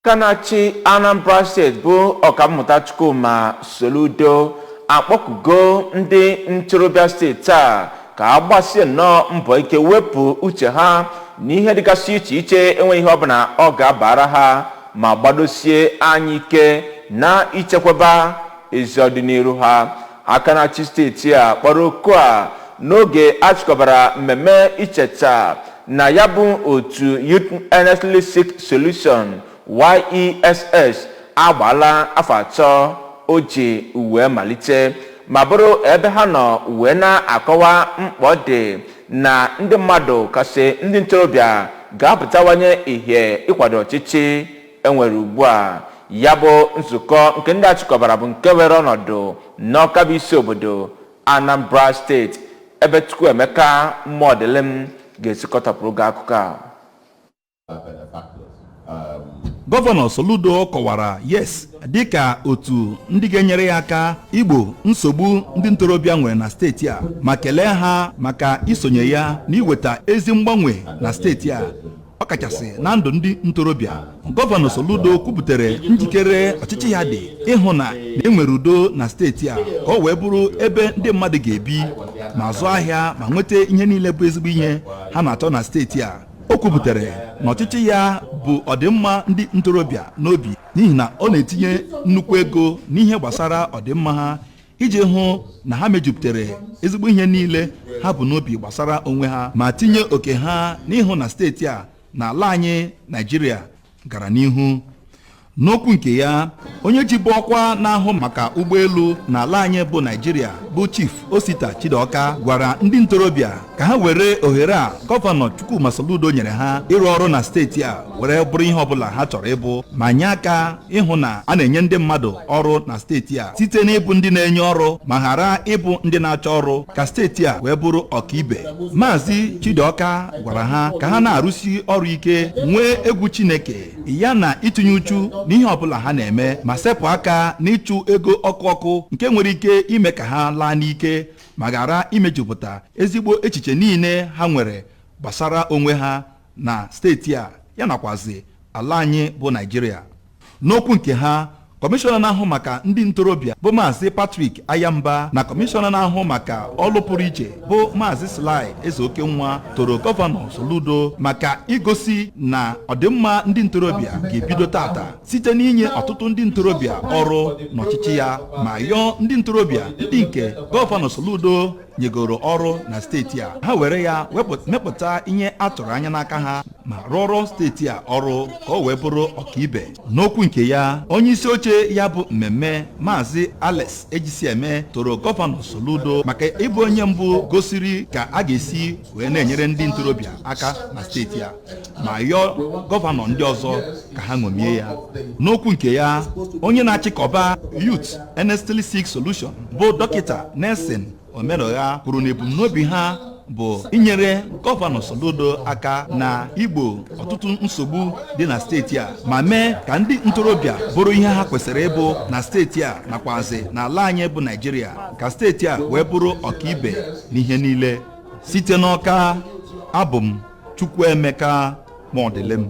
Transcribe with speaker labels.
Speaker 1: Aka na-achị Anambra Steeti bụ Ọkammụta Chukwuma Soludo akpọkugo ndị ntorobịa steeti a ka a gbasie nnọọ mbọ ike wepụ uche ha n'ihe dịgasị iche iche enweghị ihe ọbụla ọ ga-abara ha, ma gbadosie anya ike na ichekwaba ezi ọdịnihu ha. Aka na-achị steeti a kpọrọ oku a n'oge a chịkọbara mmemme icheta na ya bụ otu Youth Earnestly Seek Solution, YESS, agbaala afọ 3 o ji wee malite, ma bụrụ ebe ha nọ wee na-akọwa mkpa ọ dị na ndị mmadụ, kasị ndị ntorobịa, ga-apụtawanye ihe ịkwado ọchịchị enwere ugbu a. Ya bụ nzukọ nke ndị achịkọbara bụ nke were ọnọdụ n'Ọka, bụ isi obodo Anambra Steeti, ebe Chukwuemeka Mmụọdịlịm ga-esikọtapụrụ gị akụkọ a.
Speaker 2: Gọvanọ Soludo kọwara YESS dịka otu ndị ga-enyere ya aka igbo nsogbu ndị ntorobịa nwere na steeti a, ma kelee ha maka isonye ya n'iweta ezi mgbanwe na steeti a, ọkachasị na ndụ ndị ntorobịa. Gọvanọ Soludo kwupụtara njikere ọchịchị ya dị ịhụ na enwere udo na steeti a, ka ọ wee bụrụ ebe ndị mmadụ ga-ebi ma zụọ ahịa ma nweta ihe niile bụ ezigbo ihe ha na-achọ na steeti a. O kwupụtara na ọchịchị ya bụ ọdịmma ndị ntorobịa n'obi, n'ihi na ọ na-etinye nnukwu ego n'ihe gbasara ọdịmma ha iji hụ na ha mejupụtara ezigbo ihe niile ha bụ n'obi gbasara onwe ha, ma tinye oke ha n'ịhụ na steeti a na ala anyị Naijiria gara n'ihu. N'okwu nke ya, onye jibu ọkwa na-ahụ maka ụgbọelu n'ala anyị bụ Naijiria, bụ Chief Osita Chidoka, gwara ndị ntorobịa ka ha were ohere a Gọvanọ Chukwuma Soludo nyere ha ịrụ ọrụ na steeti a were bụrụ ihe ọbụla ha chọrọ ịbụ, ma nye aka ịhụ na a na-enye ndị mmadụ ọrụ na steeti a site n'ịbụ ndị na-enye ọrụ ma ghara ịbụ ndị na-achọ ọrụ, ka steeti a wee bụrụ ọkaibe. Maazị Chidoka gwara ha ka ha na-arụsi ọrụ ike, nwee egwu Chineke ya na itinye uchu n'ihe ọbụla ha na-eme, ma sepụ aka n'ịchụ ego ọkụ ọkụ nke nwere ike ime ka ha laa n'ike ma ghara imejupụta ezigbo echiche niile ha nwere gbasara onwe ha na steeti a ya nakwazi ala anyị bụ Naijiria. N'okwu nke ha, kọmishọna na-ahụ maka ndị ntorobịa bụ Maazị Patrick Ayamba na kọmishọna na-ahụ maka ọlụ pụrụ iche bụ Maazị Sly Ezeokenwa toro Gọvanọ Soludo maka igosi na ọdịmma ndị ntorobịa ga-ebido tata site n'inye ọtụtụ ndị ntorobịa ọrụ n'ọchịchị ya, ma yọọ ndị ntorobịa ndị nke Gọvanọ Soludo nyegoro ọrụ na steeti a ha were ya mepụta ihe a tụrụ anya n'aka ha ma rụọrọ steeti a ọrụ ka o wee bụrụ ọkaibe. N'okwu nke ya, onye isi oche ya bụ mmemme, Maazị Alex Ejisieme, toro Gọvanọ Soludo maka ịbụ onye mbụ gosiri ka a ga-esi wee na-enyere ndị ntorobịa aka na steeti a, ma yọọ gọvanọ ndị ọzọ ka ha ṅomie ya. N'okwu nke ya, onye na-achịkọba Youth Earnestly Seek Solution bụ Dọkịta Nelson Omenogha kwuru na ebumnobi ha bụ inyere Gọvanọ Soludo aka na igbo ọtụtụ nsogbu dị na steeti a, ma mee ka ndị ntorobịa bụrụ ihe ha kwesịrị ịbụ na steeti a nakwazi n'ala anyị bụ Naijiria, ka steeti a wee bụrụ ọkaibe n'ihe niile. Site n'Ọka, abụ m Chukwuemeka Mọdịlịm.